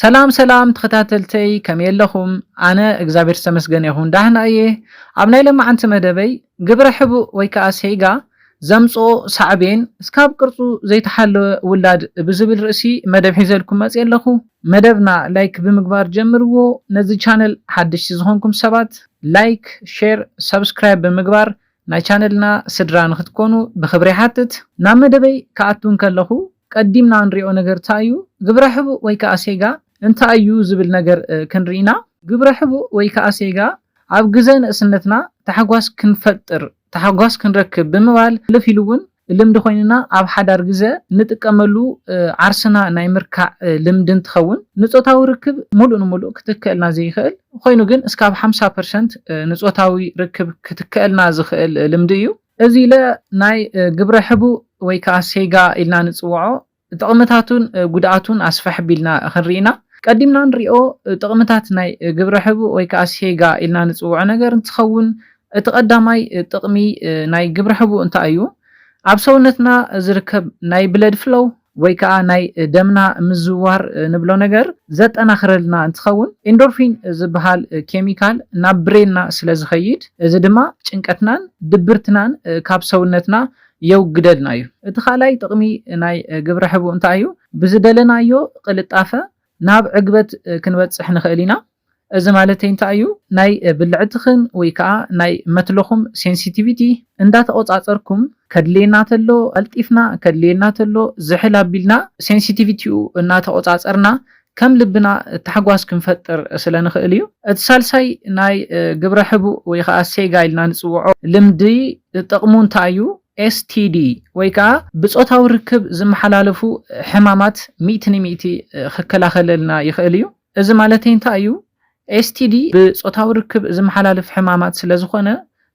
ሰላም ሰላም ተኸታተልተይ፣ ከመይ ኣለኹም? ኣነ እግዚኣብሔር ዝተመስገነ ይኹን ዳህና እየ። ኣብ ናይ ለማዓንቲ መደበይ ግብረ ሕቡእ ወይ ከዓ ሴጋ ዘምፅኦ ሳዕቤን እስካብ ቅርፁ ዘይተሓለወ ውላድ ብዝብል ርእሲ መደብ ሒዘልኩም መፅእ ኣለኹ። መደብና ላይክ ብምግባር ጀምርዎ። ነዚ ቻነል ሓደሽቲ ዝኾንኩም ሰባት ላይክ፣ ሼር፣ ሰብስክራይብ ብምግባር ናይ ቻነልና ስድራ ንክትኮኑ ብክብሪ ይሓትት። ናብ መደበይ ክኣቱ እንከለኹ ቀዲምና ንሪኦ ነገር እንታይ እዩ? ግብረ ሕቡእ ወይ ከዓ ሴጋ እንታይ እዩ ዝብል ነገር ክንርኢና። ግብረ ሕቡእ ወይ ከዓ ሴጋ ኣብ ግዘ ንእስነትና ታሕጓስ ክንፈጥር፣ ታሕጓስ ክንረክብ ብምባል ልፍ ኢሉ እውን ልምዲ ኮይንና ኣብ ሓዳር ግዘ ንጥቀመሉ ዓርስና ናይ ምርካዕ ልምዲ እንትኸውን ንፆታዊ ርክብ ሙሉእ ንሙሉእ ክትክእልና ዘይኽእል ኮይኑ ግን እስካብ ሓምሳ ፐርሰንት ንፆታዊ ርክብ ክትክእልና ዝኽእል ልምዲ እዩ። እዚ ኢለ ናይ ግብረ ሕቡእ ወይ ከዓ ሴጋ ኢልና ንፅውዖ ጥቕምታቱን ጉድኣቱን ኣስፍሕ ቢልና ክንርኢና። ቀዲምና ንሪኦ ጥቕምታት ናይ ግብረ ሕቡእ ወይ ከዓ ሴጋ ኢልና ንፅውዖ ነገር እንትኸውን እቲ ቀዳማይ ጥቕሚ ናይ ግብረ ሕቡእ እንታይ እዩ? ኣብ ሰውነትና ዝርከብ ናይ ብለድ ፍሎው ወይ ከዓ ናይ ደምና ምዝዋር ንብሎ ነገር ዘጠናኽረልና እንትኸውን ኢንዶርፊን ዝበሃል ኬሚካል ናብ ብሬንና ስለ ዝኸይድ እዚ ድማ ጭንቀትናን ድብርትናን ካብ ሰውነትና የውግደልና እዩ። እቲ ካልኣይ ጥቕሚ ናይ ግብረ ሕቡእ እንታይ እዩ? ብዝደለናዮ ቅልጣፈ ናብ ዕግበት ክንበፅሕ ንኽእል ኢና። እዚ ማለተይ እንታይ እዩ? ናይ ብልዕትኽን ወይ ከዓ ናይ መትለኹም ሴንሲቲቪቲ እንዳተቆፃፀርኩም ከድልየና ተሎ ቀልጢፍና ከድልየና ተሎ ዝሕል ኣቢልና ሴንሲቲቪቲኡ እናተቆፃፀርና ከም ልብና ታሕጓስ ክንፈጥር ስለ ንኽእል እዩ። እቲ ሳልሳይ ናይ ግብረ ሕቡእ ወይ ከዓ ሴጋ ኢልና ንፅውዖ ልምዲ ጥቕሙ እንታይ እዩ? ኤስቲዲ ወይ ከዓ ብፆታዊ ርክብ ዝመሓላለፉ ሕማማት ሚእቲ ንሚእቲ ክከላኸለልና ይኽእል እዩ። እዚ ማለተይ እንታይ እዩ? ኤስቲዲ ብፆታዊ ርክብ ዝመሓላለፍ ሕማማት ስለ ዝኾነ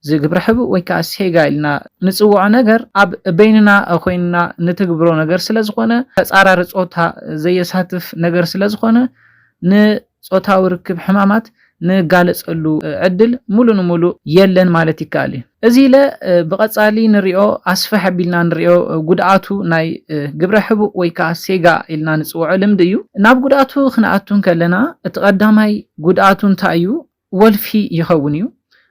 እዚ ግብረ ሕቡእ ወይ ከዓ ሴጋ ኢልና ንፅውዖ ነገር ኣብ በይንና ኮይንና ንትግብሮ ነገር ስለ ዝኾነ ተፃራሪ ፆታ ዘየሳትፍ ነገር ስለ ዝኾነ ንፆታዊ ርክብ ሕማማት ንጋለፀሉ ዕድል ሙሉ ንሙሉ የለን ማለት ይከኣል እዩ። እዚ ኢለ ብቐፃሊ ንሪኦ ኣስፍሕ ኣቢልና ንሪኦ ጉድኣቱ ናይ ግብረ ሕቡእ ወይ ከዓ ሴጋ ኢልና ንፅውዖ ልምዲ እዩ። ናብ ጉድኣቱ ክንኣቱ እንከለና እቲ ቀዳማይ ጉድኣቱ እንታይ እዩ? ወልፊ ይኸውን እዩ።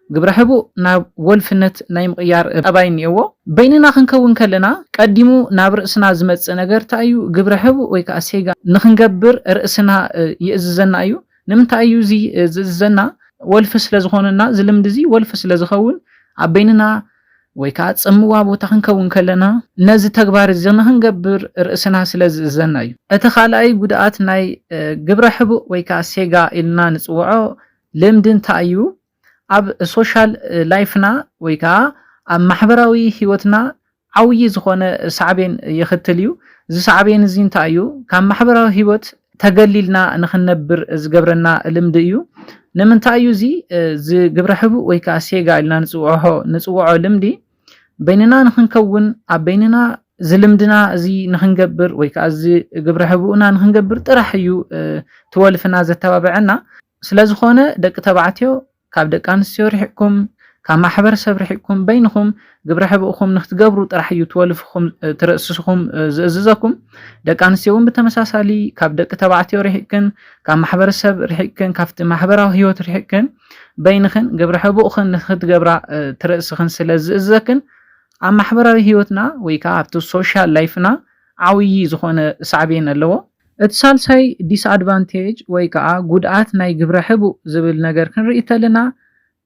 ግብረ ሕቡእ ናብ ወልፍነት ናይ ምቕያር ጠባይ እኒኦዎ። በይንና ክንከውን ከለና ቀዲሙ ናብ ርእስና ዝመፅእ ነገር እንታይ እዩ? ግብረ ሕቡእ ወይ ከዓ ሴጋ ንክንገብር ርእስና ይእዝዘና እዩ። ንምንታይ እዩ እዚ ዝእዝዘና? ወልፊ ስለ ዝኾነና፣ እዚ ልምዲ እዚ ወልፊ ስለ ዝኸውን ኣብ በይንና ወይ ከዓ ፅምዋ ቦታ ክንከውን ከለና ነዚ ተግባር እዚ ንክንገብር ርእስና ስለ ዝእዘና እዩ። እቲ ካልኣይ ጉድኣት ናይ ግብረ ሕቡእ ወይ ከዓ ሴጋ ኢልና ንፅውዖ ልምዲ እንታይ እዩ? ኣብ ሶሻል ላይፍና ወይ ከዓ ኣብ ማሕበራዊ ህይወትና ዓብዪ ዝኾነ ሳዕቤን የኽትል እዩ። እዚ ሳዕቤን እዚ እንታይ እዩ? ካብ ማሕበራዊ ህይወት ተገሊልና ንኽንነብር ዝገብረና ልምዲ እዩ። ንምንታይ እዩ እዚ እዚ ግብረ ሕቡእ ወይ ከዓ ሴጋ ኢልና ንፅውዖ ንፅውዖ ልምዲ በይንና ንኽንከውን ኣብ በይንና እዚ ልምድና እዚ ንኽንገብር ወይ ከዓ እዚ ግብረ ሕቡእና ንኽንገብር ጥራሕ እዩ ትወልፍና ዘተባብዐና። ስለዝኾነ ደቂ ተባዕትዮ ካብ ደቂ ኣንስትዮ ርሒቕኩም ካብ ማሕበረሰብ ርሒቕኩም በይንኹም ግብረ ሕቡእኹም ንክትገብሩ ጥራሕ እዩ ትወልፍኹም ትርእስኹም ዝእዝዘኩም። ደቂ ኣንስትዮ እውን ብተመሳሳሊ ካብ ደቂ ተባዕትዮ ርሒቕክን ካብ ማሕበረሰብ ርሒቕክን ካብቲ ማሕበራዊ ህይወት ርሒቕክን በይንኽን ግብረ ሕቡእኽን ንክትገብራ ትርእስኽን ስለ ዝእዝዘክን ኣብ ማሕበራዊ ህይወትና ወይ ከዓ ኣብቲ ሶሻል ላይፍና ዓብዪ ዝኾነ ሳዕቤን ኣለዎ። እቲ ሳልሳይ ዲስኣድቫንቴጅ ወይ ከዓ ጉድኣት ናይ ግብረ ሕቡእ ዝብል ነገር ክንርኢ ተለና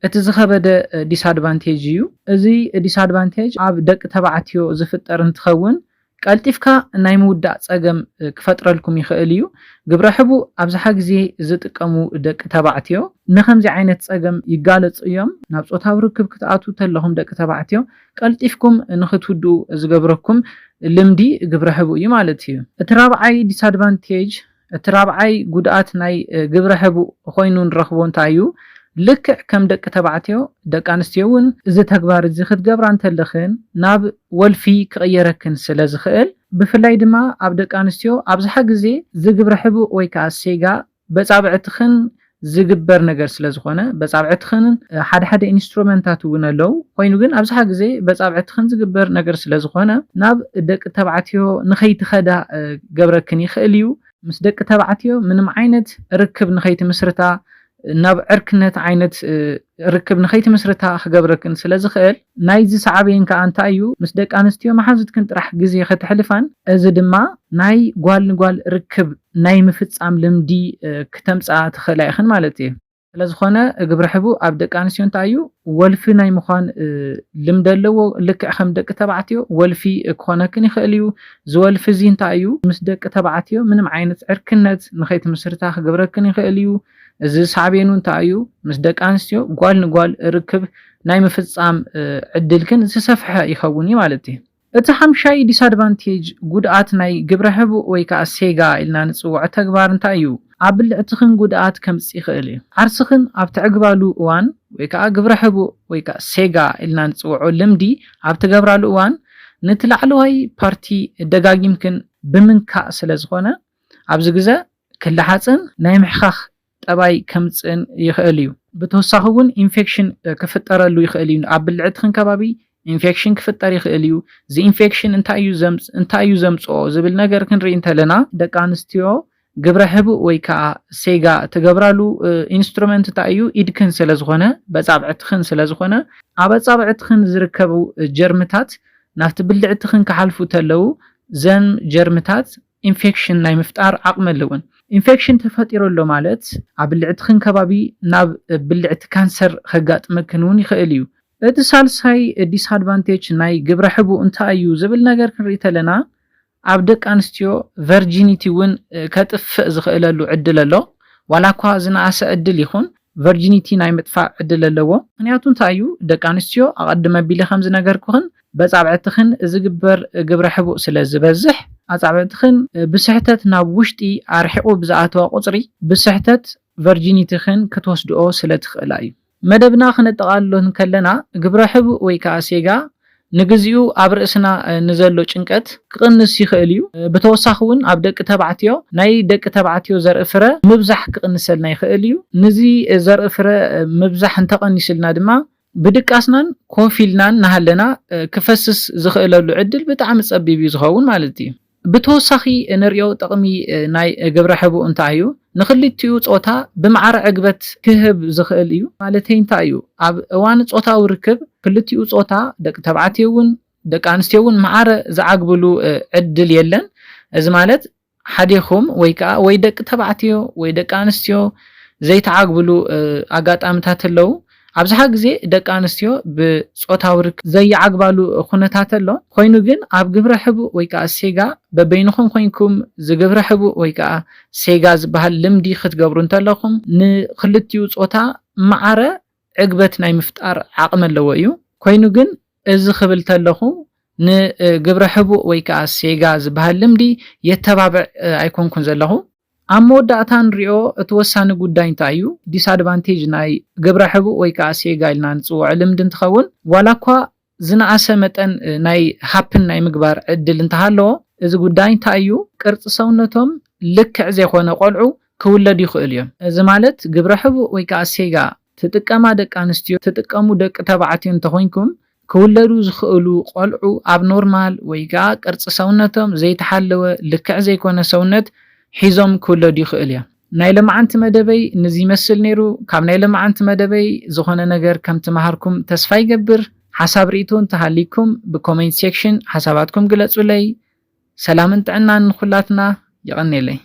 እቲ ዝኸበደ ዲስኣድቫንቴጅ እዩ። እዚ ዲስኣድቫንቴጅ ኣብ ደቂ ተባዕትዮ ዝፍጠር እንትኸውን ቀልጢፍካ ናይ ምውዳእ ፀገም ክፈጥረልኩም ይኽእል እዩ። ግብረ ሕቡእ ኣብዝሓ ግዜ ዝጥቀሙ ደቂ ተባዕትዮ ንከምዚ ዓይነት ፀገም ይጋለፁ እዮም። ናብ ፆታዊ ርክብ ክትኣትዉ ተለኹም ደቂ ተባዕትዮ ቀልጢፍኩም ንክትውድኡ ዝገብረኩም ልምዲ ግብረ ሕቡእ እዩ ማለት እዩ። እቲ ራብዓይ ዲስኣድቫንቴጅ እቲ ራብዓይ ጉድኣት ናይ ግብረ ሕቡእ ኮይኑ ንረኽቦ እንታይ እዩ? ልክዕ ከም ደቂ ተባዕትዮ ደቂ ኣንስትዮ እውን እዚ ተግባር እዚ ክትገብራ እንተለኽን ናብ ወልፊ ክቕየረክን ስለ ዝኽእል ብፍላይ ድማ ኣብ ደቂ ኣንስትዮ ኣብዝሓ ግዜ ዝግብረ ሕቡእ ወይ ከዓ ሴጋ በፃብዕትኽን ዝግበር ነገር ስለ ዝኾነ በፃብዕትኽን ሓደ ሓደ ኢንስትሩመንታት እውን ኣለዉ ኮይኑ ግን ኣብዝሓ ግዜ በፃብዕትኽን ዝግበር ነገር ስለ ዝኾነ ናብ ደቂ ተባዕትዮ ንኸይትኸዳ ገብረክን ይኽእል እዩ። ምስ ደቂ ተባዕትዮ ምንም ዓይነት ርክብ ንኸይትምስርታ፣ ናብ ዕርክነት ዓይነት ርክብ ንኸይትምስርታ ክገብረክን ስለ ዝኽእል፣ ናይዚ ሳዕቤን ከኣ እንታይ እዩ? ምስ ደቂ ኣንስትዮ መሓዙትክን ጥራሕ ግዜ ከተሕልፋን፣ እዚ ድማ ናይ ጓል ንጓል ርክብ ናይ ምፍጻም ልምዲ ክተምጽኣ ትኽእላ ኢኽን ማለት እዩ። ስለዝኾነ ግብረ ሕቡእ ኣብ ደቂ ኣንስትዮ እንታይ እዩ? ወልፊ ናይ ምዃን ልምዲ ኣለዎ። ልክዕ ከም ደቂ ተባዕትዮ ወልፊ ክኾነክን ይኽእል እዩ። እዚ ወልፊ እዚ እንታይ እዩ? ምስ ደቂ ተባዕትዮ ምንም ዓይነት ዕርክነት ንኸይትምስርታ ክገብረክን ይኽእል እዩ። እዚ ሳዕቤኑ እንታይ እዩ? ምስ ደቂ ኣንስትዮ ጓል ንጓል ርክብ ናይ ምፍጻም ዕድልክን ዝሰፍሐ ይኸውን እዩ ማለት እዩ። እቲ ሓምሻይ ዲስኣድቫንቴጅ፣ ጉድኣት ናይ ግብረ ሕቡእ ወይ ከዓ ሴጋ ኢልና ንጽውዖ ተግባር እንታይ እዩ? ኣብ ብልዕትኽን ጉድኣት ከምጽእ ይኽእል እዩ። ዓርስኽን ኣብ ትዕግባሉ እዋን ወይ ከዓ ግብረ ሕቡእ ወይ ከዓ ሴጋ ኢልና ንጽውዖ ልምዲ ኣብ ትገብራሉ እዋን፣ ነቲ ላዕለዋይ ፓርቲ ደጋጊምክን ብምንካእ ስለ ዝኾነ፣ ኣብዚ ግዘ ክልሓፅን ናይ ምሕኻኽ ጠባይ ከምፅእን ይኽእል እዩ። ብተወሳኺ እውን ኢንፌክሽን ክፍጠረሉ ይኽእል እዩ። ኣብ ብልዕትኽን ከባቢ ኢንፌክሽን ክፍጠር ይኽእል እዩ። እዚ ኢንፌክሽን እንታይ እዩ ዘምፅ- እንታይ እዩ ዘምፅኦ ዝብል ነገር ክንርኢ እንተለና፣ ደቂ ኣንስትዮ ግብረ ሕቡእ ወይ ከዓ ሴጋ ትገብራሉ ኢንስትሩመንት እንታይ እዩ? ኢድክን ስለዝኾነ፣ በፃብዕትኽን ስለዝኾነ፣ ኣብ ኣፃብዕትኽን ዝርከቡ ጀርምታት ናብቲ ብልዕትኽን ክሓልፉ ተለዉ፣ ዘን ጀርምታት ኢንፌክሽን ናይ ምፍጣር ዓቕሚ ኣለወን። ኢንፌክሽን ተፈጢሩ ኣሎ ማለት ኣብ ብልዕትኽን ከባቢ ናብ ብልዕቲ ካንሰር ከጋጥመክን እውን ይኽእል እዩ። እቲ ሳልሳይ ዲስኣድቫንቴጅ ናይ ግብረ ሕቡእ እንታይ እዩ ዝብል ነገር ክንርኢ ተለና፣ ኣብ ደቂ ኣንስትዮ ቨርጂኒቲ እውን ከጥፍእ ዝኽእለሉ ዕድል ኣሎ። ዋላ እኳ ዝነኣሰ ዕድል ይኹን፣ ቨርጂኒቲ ናይ ምጥፋእ ዕድል ኣለዎ። ምኽንያቱ እንታይ እዩ? ደቂ ኣንስትዮ ኣቐድመ ኣቢለ ከም ዝነገርኩኽን፣ በጻብዕትኽን ዝግበር ግብረ ሕቡእ ስለ ዝበዝሕ፣ ኣጻብዕትኽን ብስሕተት ናብ ውሽጢ ኣርሒቑ ብዝኣተወ ቁጽሪ፣ ብስሕተት ቨርጂኒቲኽን ክትወስድኦ ስለ ትኽእላ እዩ። መደብና ክነጠቓልሎ እንከለና፣ ግብረ ሕቡእ ወይ ከኣ ሴጋ ንግዚኡ ኣብ ርእስና ንዘሎ ጭንቀት ክቕንስ ይኽእል እዩ። ብተወሳኺ እውን ኣብ ደቂ ተባዕትዮ ናይ ደቂ ተባዕትዮ ዘርኢ ፍረ ምብዛሕ ክቕንሰልና ይኽእል እዩ። ንዚ ዘርኢ ፍረ ምብዛሕ እንተቐኒስልና ድማ፣ ብድቃስናን ኮፍ ኢልናን እናሃለና ክፈስስ ዝኽእለሉ ዕድል ብጣዕሚ ጸቢብ እዩ ዝኸውን ማለት እዩ። ብተወሳኺ እንሪኦ ጥቕሚ ናይ ግብረ ሕቡእ እንታይ እዩ? ንክልቲኡ ጾታ ብማዕረ ዕግበት ክህብ ዝኽእል እዩ። ማለተይ እንታይ እዩ? ኣብ እዋን ጾታዊ ርክብ ክልቲኡ ጾታ፣ ደቂ ተባዕትዮ እውን ደቂ ኣንስትዮ እውን፣ ማዕረ ዝዓግብሉ ዕድል የለን። እዚ ማለት ሓዴኹም ወይ ከዓ ወይ ደቂ ተባዕትዮ ወይ ደቂ ኣንስትዮ ዘይተዓግብሉ ኣጋጣምታት ኣለዉ። ኣብዝሓ ግዜ ደቂ ኣንስትዮ ብጾታዊ ርክብ ዘይዓግባሉ ኩነታት ኣሎ። ኮይኑ ግን ኣብ ግብረ ሕቡእ ወይ ከዓ ሴጋ በበይንኹም ኮይንኩም ዝግብረ ሕቡእ ወይ ከዓ ሴጋ ዝበሃል ልምዲ ክትገብሩ እንተለኹም፣ ንክልቲኡ ጾታ ማዕረ ዕግበት ናይ ምፍጣር ዓቕሚ ኣለዎ እዩ። ኮይኑ ግን እዚ ክብል ተለኹ ንግብረ ሕቡእ ወይ ከዓ ሴጋ ዝበሃል ልምዲ የተባብዕ ኣይኮንኩን ዘለኹ። ኣብ መወዳእታ ንሪኦ እቲ ወሳኒ ጉዳይ እንታይ እዩ? ዲስኣድቫንቴጅ ናይ ግብረ ሕቡእ ወይ ከዓ ሴጋ ኢልና ንፅውዖ ልምዲ እንትኸውን፣ ዋላ እኳ ዝነኣሰ መጠን ናይ ሃፕን ናይ ምግባር ዕድል እንተሃለዎ፣ እዚ ጉዳይ እንታይ እዩ? ቅርፂ ሰውነቶም ልክዕ ዘይኮነ ቆልዑ ክውለዱ ይኽእሉ እዮም። እዚ ማለት ግብረ ሕቡእ ወይ ከዓ ሴጋ ትጥቀማ ደቂ ኣንስትዮ፣ ትጥቀሙ ደቂ ተባዕትዮ እንተኾይንኩም፣ ክውለዱ ዝኽእሉ ቆልዑ ኣብ ኖርማል ወይ ከዓ ቅርፂ ሰውነቶም ዘይተሓለወ ልክዕ ዘይኮነ ሰውነት ሒዞም ክውለዱ ይኽእሉ እዮም። ናይ ለማዓንቲ መደበይ ንዚ ይመስል ነይሩ። ካብ ናይ ለማዓንቲ መደበይ ዝኾነ ነገር ከም ትመሃርኩም ተስፋ ይገብር። ሓሳብ ርእይቶ እንተሃሊኩም ብኮሜንት ሴክሽን ሓሳባትኩም ግለጹለይ። ሰላምን ጥዕናን ንኹላትና። የቐኔለይ።